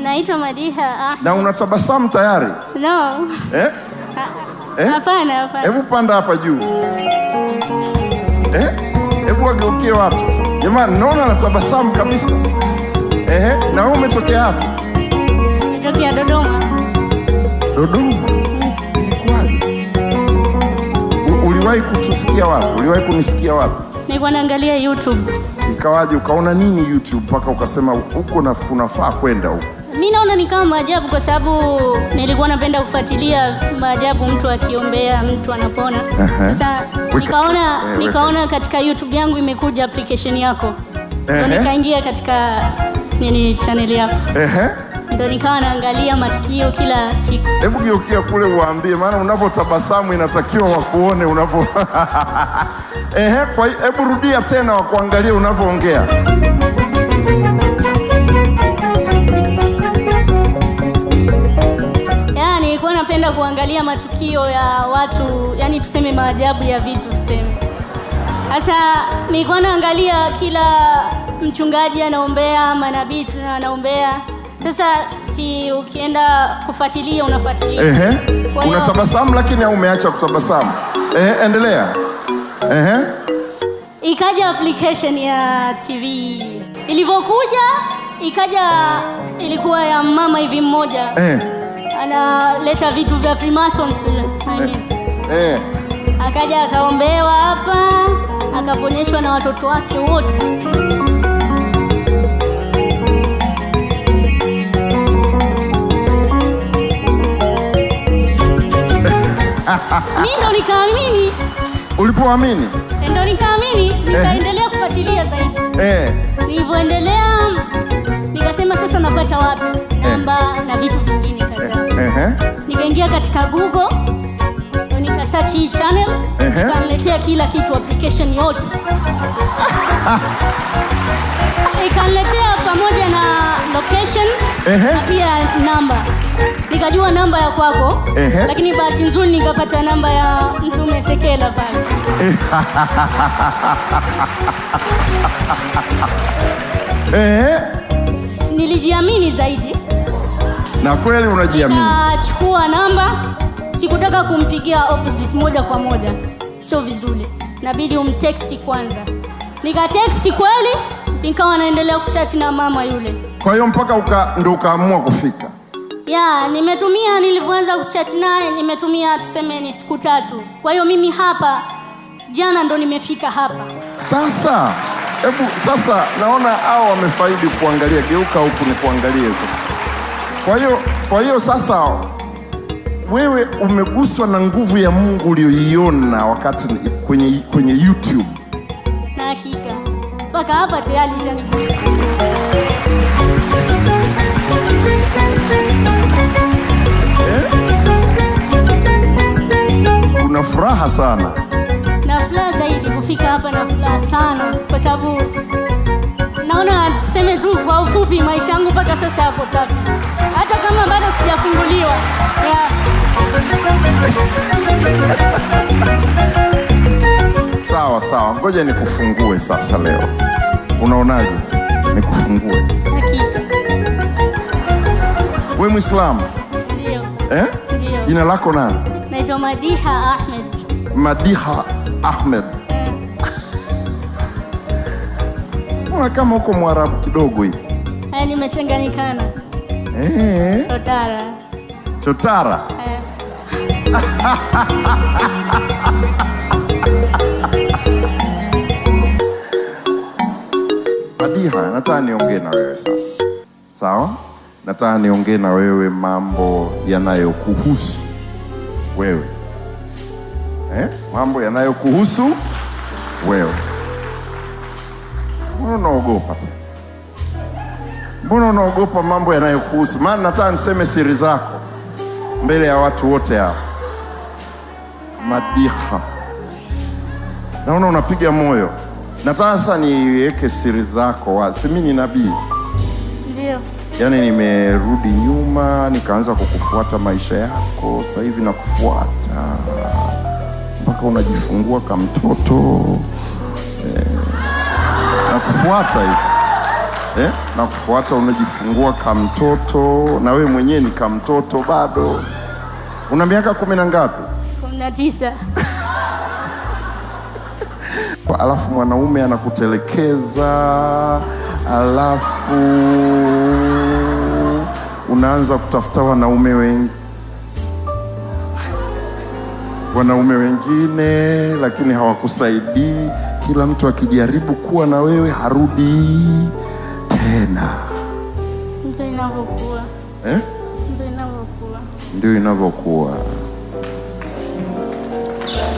Naitwa Madiha Ahmed. Na unatabasamu tayari? No. Eh? Eh? Hapana, hapana. Hebu panda hapa juu. Eh? Hebu wageukie watu. Jamani, naona anatabasamu kabisa. Eh, na wewe umetokea wapi? Nimetokea Dodoma. Dodoma. Ilikuwaje? Uliwahi kutusikia wapi? Uliwahi kunisikia wapi? Nilikuwa naangalia YouTube. Ikawaje ukaona nini YouTube mpaka ukasema huko na kunafaa kwenda huko? Mi naona ni kama maajabu kwa sababu nilikuwa napenda kufuatilia maajabu, mtu akiombea mtu anapona. Sasa nikaona nikaona katika YouTube yangu imekuja application yako. Ndio nikaingia katika nini channel yako. Ndio nikawa naangalia matukio kila siku. Hebu geukia kule uwaambie, maana unavyotabasamu inatakiwa wakuone unavyo. Ehe, kwa hebu rudia tena wakuangalie unavyoongea. Yaani nilikuwa napenda kuangalia matukio ya watu, yani tuseme maajabu ya vitu tuseme. Sasa nilikuwa naangalia kila mchungaji anaombea, manabii anaombea. Sasa si ukienda kufuatilia unafuatilia. Ehe. Unatabasamu lakini au umeacha kutabasamu? Ehe, endelea. Ehe. Ikaja application ya TV. Ilivyokuja ikaja ilikuwa ya mama hivi mmoja. Analeta vitu vya Freemasons, I mean. Akaja akaombewa hapa, akaponyeshwa na watoto wake wote. Mimi ndo nikaamini. Ulipoamini? Ndo nikaamini, nikaendelea kufuatilia zaidi. Nilivyoendelea nikasema sasa napata wapi namba na vitu vingine kadhaa. Nikaingia katika Google, nika search hii channel, ikaniletea kila kitu, application yote. Ikaniletea pamoja na location na pia namba. Nikajua namba ya kwako, lakini bahati nzuri nikapata namba ya Mtume Sekela pale. Nilijiamini zaidi. Na kweli unajiamini. Nikachukua namba, sikutaka kumpigia opposite moja kwa moja, sio vizuri, inabidi umtext kwanza. Nikatext kweli, nikawa naendelea kuchat na mama yule. Kwa hiyo mpaka ndo ukaamua kufika. Ya, nimetumia, nilivyoanza kuchat naye nimetumia tuseme ni siku 3. Kwa hiyo mimi hapa jana ndo nimefika hapa. Sasa hebu sasa naona hao wamefaidi kuangalia, geuka huku ni kuangalie sasa. Kwa hiyo sasa wewe umeguswa na nguvu ya Mungu uliyoiona wakati kwenye YouTube. Na hakika mpaka hapa tayari ishanigusa. Una furaha sana. Na furaha zaidi kufika hapa, na furaha sana kwa sababu naona tuseme tu kwa ufupi maisha yangu mpaka sasa yako safi. Hata kama bado sijafunguliwa. Yeah. Sawa sawa, ngoja nikufungue sasa leo. Unaonaje? Nikufungue. Hakika. Wewe Muislamu? Ndio. Eh? Ndio. Jina lako nani? Naitwa Madiha Ahmed. Madiha Ahmed. Mbona kama uko Mwarabu kidogo hivi? Nimechanganyikana. Chotara. Chotara. Madiha, nataka niongee na wewe sasa. Sawa? Nataka niongee na wewe mambo yanayokuhusu wewe. Mambo yanayokuhusu wewe. Mbona unaogopa tena? Mbona unaogopa mambo yanayokuhusu? Maana nataka niseme siri zako mbele ya watu wote hapa. Madiha, naona unapiga moyo. Nataka sasa niweke siri zako wazi. Mimi ni nabii. Ndio. Yaani nimerudi nyuma nikaanza kukufuata maisha yako, sasa hivi nakufuata mpaka unajifungua kama mtoto. Nakufuata hivi. Na kufuata unajifungua kamtoto, na wewe mwenyewe ni kamtoto bado. Una miaka 10 na ngapi? 19. Alafu mwanaume anakutelekeza, alafu unaanza kutafuta wanaume wengi, wanaume wengine, lakini hawakusaidii. Kila mtu akijaribu kuwa na wewe harudi tena. Ndio inavyokuwa. Ndio inavyokuwa. Ndio inavyokuwa.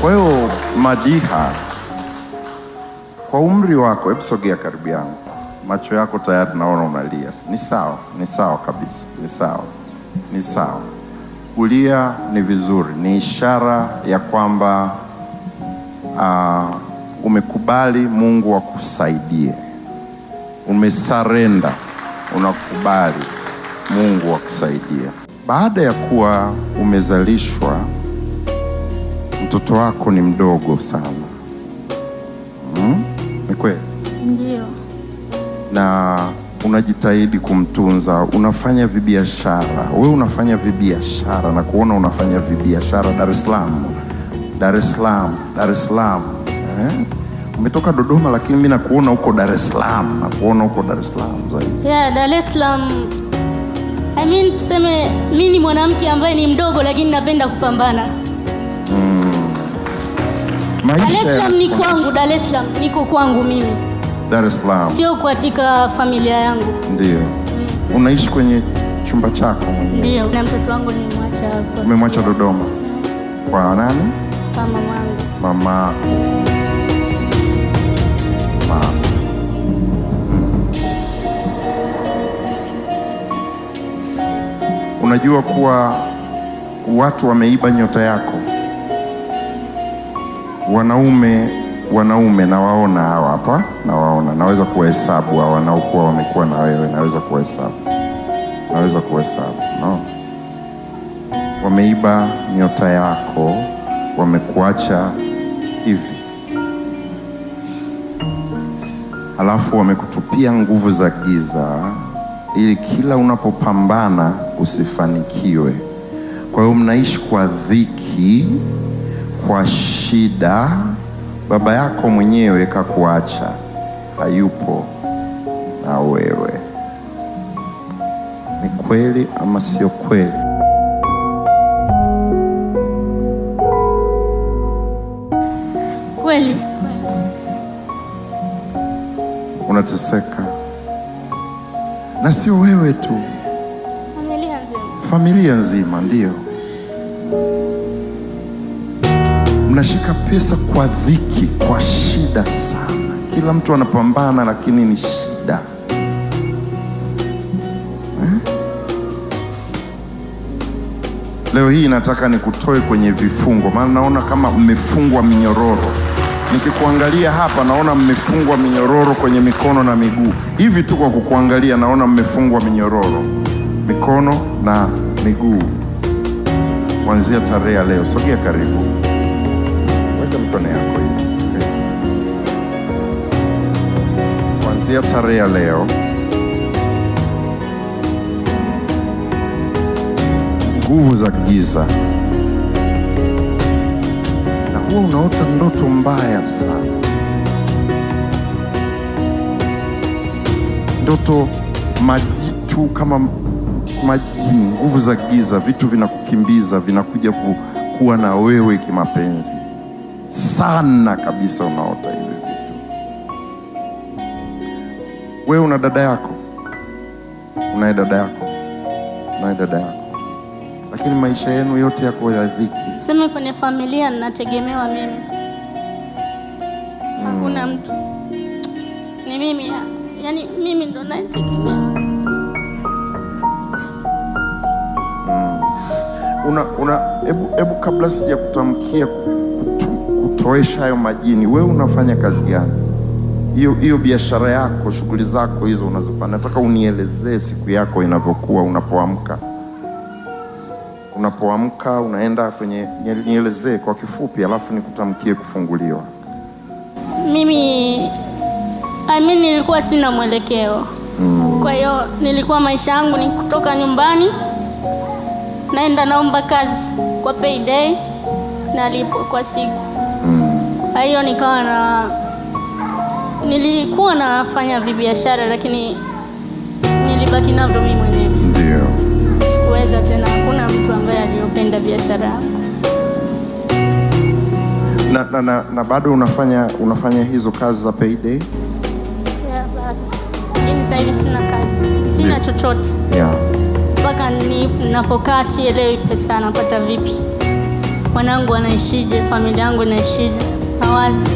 Kwa hiyo Madiha, kwa umri wako, hebu sogea karibu yangu. Macho yako tayari naona unalia. Ni sawa, ni sawa kabisa, ni sawa. Ni sawa. Kulia ni vizuri, ni ishara ya kwamba umekubali Mungu akusaidie. Umesarenda, unakubali Mungu akusaidie. Baada ya kuwa umezalishwa, mtoto wako ni mdogo sana. Ni kweli? Ndio. Na unajitahidi kumtunza, unafanya vibiashara. Wewe unafanya vibiashara na kuona unafanya vibiashara Dar es Salaam. Dar es Salaam, Dar es Salaam. Umetoka Dodoma lakini mimi nakuona huko Dar es Salaam, nakuona huko Dar es Salaam zaidi. Yeah, Dar es Salaam. I mean, tuseme mimi ni mwanamke ambaye ni mdogo lakini napenda kupambana. Dar es Salaam ni kwangu, Dar es Salaam niko kwangu mimi. Dar es Salaam. Sio katika familia yangu. Ndio. Unaishi kwenye chumba chako mwenyewe? Ndio, na mtoto wangu nilimwacha hapo. Umemwacha Dodoma? Kwa nani? Kwa mamangu. Mama. Unajua kuwa watu wameiba nyota yako. Wanaume nawaona hawa hapa, nawaona. Naweza kuwahesabu hawa wanaokuwa wamekuwa na wewe, naweza kuwahesabu. Naweza kuwahesabu, no. Wameiba nyota yako, wamekuacha hivi. Alafu wamekutupia nguvu za giza ili kila unapopambana usifanikiwe. Kwa hiyo mnaishi kwa dhiki, kwa shida. Baba yako mwenyewe kakuacha, hayupo na wewe. Ni kweli ama sio kweli? Kweli. Unateseka. Na sio wewe tu. Familia nzima. Familia nzima, ndio. Mnashika pesa kwa dhiki, kwa shida sana. Kila mtu anapambana lakini ni shida. Leo hii nataka nikutoe kwenye vifungo, maana naona kama mmefungwa minyororo. Nikikuangalia hapa naona mmefungwa minyororo kwenye mikono na miguu. Hivi tu kwa kukuangalia naona mmefungwa minyororo mikono na miguu. Kuanzia tarehe ya leo, sogea karibu. Weka mikono yako hivi. Okay. Kuanzia tarehe ya leo, nguvu za giza. Na huwa unaota ndoto mbaya sana. Ndoto majitu kama majini, nguvu za giza, vitu vinakukimbiza, vinakuja kuwa na wewe kimapenzi. Sana kabisa unaota hivi vitu. Wewe una dada yako? Unaye dada yako? Unaye dada yako? Lakini maisha yenu yote yako ya dhiki. Sema kwenye familia ninategemewa mimi. Hakuna mtu. Ni mimi, yani mimi ndo naitegemea. Hebu kabla sijakutamkia kutoesha hayo majini, wewe unafanya kazi gani? Hiyo biashara yako, shughuli zako hizo unazofanya, nataka unielezee siku yako inavyokuwa unapoamka. Unapoamka unaenda kwenye, nielezee kwa kifupi alafu nikutamkie kufunguliwa. Mimi I mean, nilikuwa sina mwelekeo. Kwa hiyo nilikuwa maisha yangu ni kutoka nyumbani naenda naomba kazi kwa payday nalipo kwa siku. Kwa hiyo nikawa na nilikuwa nafanya vibiashara, lakini nilibaki navyo mimi mwenyewe. Ndio. Sikuweza tena, hakuna mtu ambaye aliyopenda biashara yangu. Na bado unafanya hizo kazi za payday? Yeah, bado. Mimi sasa hivi sina kazi, sina chochote. Yeah. Mpaka ninapokaa sielewi pesa napata vipi, mwanangu anaishije, familia yangu inaishije, nawaza.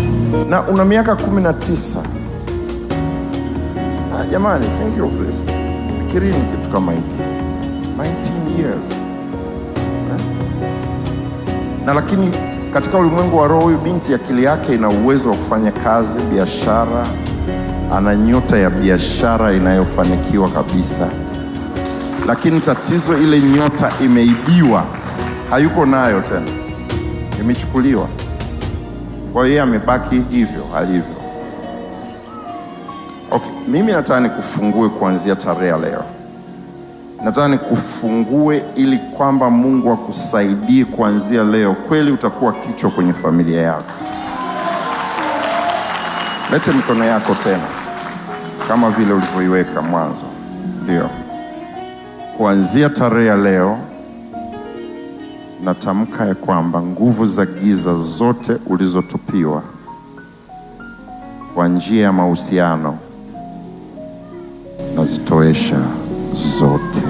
Na una miaka 19. Ah, jamani, think of this. Fikirini kitu kama hiki. 19 years. Eh? Na lakini katika ulimwengu wa roho, huyu binti akili yake ina uwezo wa kufanya kazi, biashara, ana nyota ya biashara inayofanikiwa kabisa. Lakini tatizo, ile nyota imeibiwa, hayuko nayo tena, imechukuliwa. Kwa hiyo amebaki hivyo alivyo. Okay, mimi nataka nikufungue kuanzia tarehe ya leo. Nataka nikufungue ili kwamba Mungu akusaidie kuanzia leo. Kweli utakuwa kichwa kwenye familia yako. Lete mikono yako tena kama vile ulivyoiweka mwanzo. Ndio. Kuanzia tarehe ya leo natamka ya kwamba nguvu za giza zote ulizotupiwa kwa njia ya mahusiano nazitoesha zote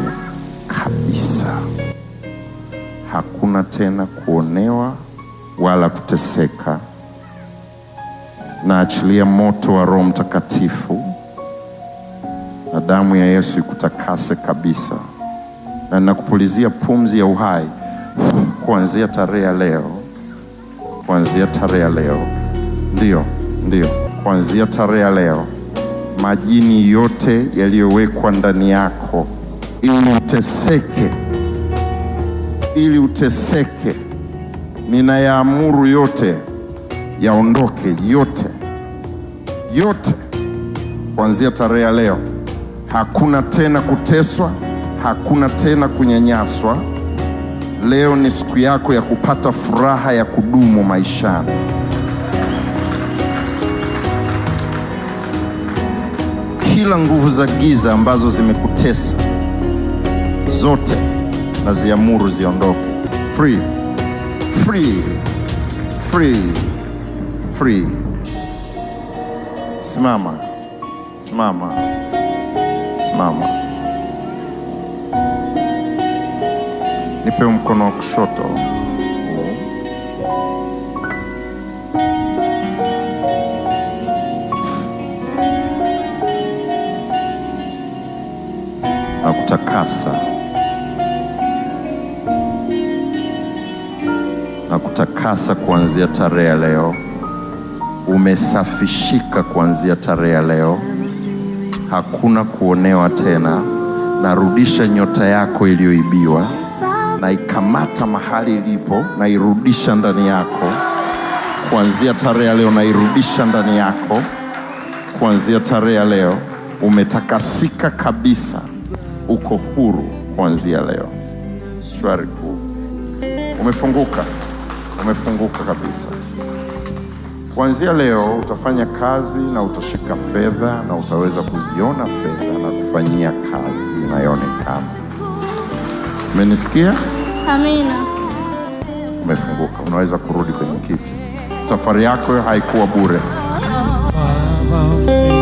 kabisa. Hakuna tena kuonewa wala kuteseka. Naachilia moto wa Roho Mtakatifu na damu ya Yesu ikutakase kabisa, na ninakupulizia pumzi ya uhai kuanzia tarehe ya leo, kuanzia tarehe ya leo. Ndio, ndio, kuanzia tarehe ya leo, majini yote yaliyowekwa ndani yako ili uteseke, ili uteseke, ninayaamuru yote yaondoke, yote yote, kuanzia tarehe ya leo. Hakuna tena kuteswa, hakuna tena kunyanyaswa. Leo ni siku yako ya kupata furaha ya kudumu maishani. Kila nguvu za giza ambazo zimekutesa zote naziamuru ziondoke. Free, free, free, free. Simama, simama, simama. Nipe mkono wa kushoto. Na kutakasa, na kutakasa kuanzia tarehe ya leo. Umesafishika kuanzia tarehe ya leo. Hakuna kuonewa tena. Narudisha nyota yako iliyoibiwa, na ikamata mahali ilipo, na irudisha ndani yako kuanzia tarehe ya leo, na irudisha ndani yako kuanzia tarehe ya leo. Umetakasika kabisa, uko huru kuanzia leo. Shwari kuu, umefunguka, umefunguka kabisa. Kuanzia leo utafanya kazi na utashika fedha na utaweza kuziona fedha na kufanyia kazi inayoonekana. Umenisikia? Amina. Umefunguka, unaweza kurudi kwenye kiti. Safari yako haikuwa bure. Baba.